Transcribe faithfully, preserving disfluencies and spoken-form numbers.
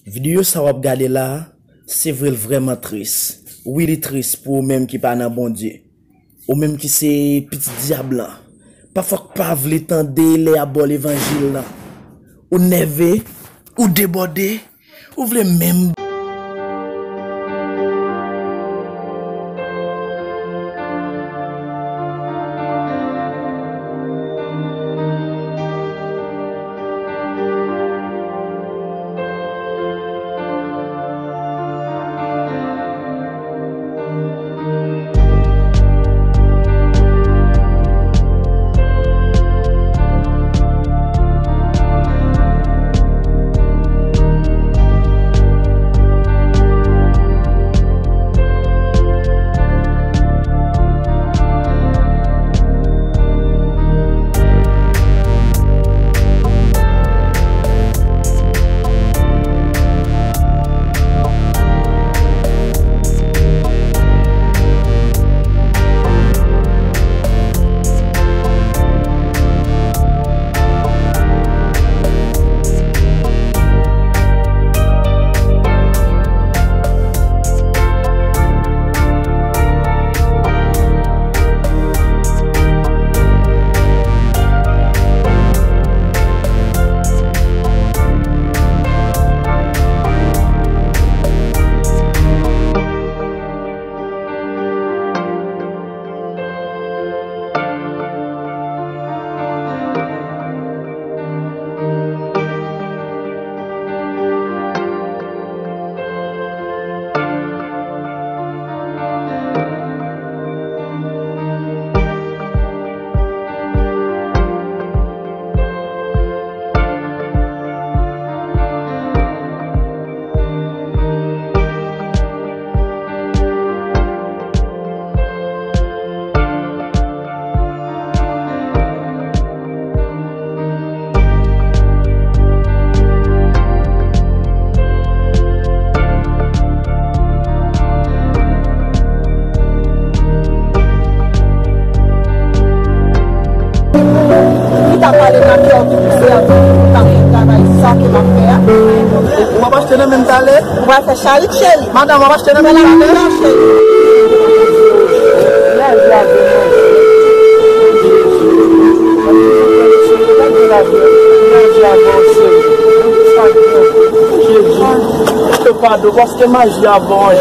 Videyo sa w ap gade la a, se vre l vrèman tris. Wi, li tris pou ou menm ki pa nan Bondye. Ou menm ki se pitit dyab lan. Pafwa k pa vle tande lè y ap ba w levanjil lan. Ou nève, ou debòde, ou vle menm. Li ta pale nan kè w tou, se an tou pou ta fè travay sa ke m ap fè a. Ou ap achte nan men m talè? Ou pral fè charit, cheri. Madanm, w ap achte nan men m talè? Nan, cheri. Jezi. Padon, paske maji a bon.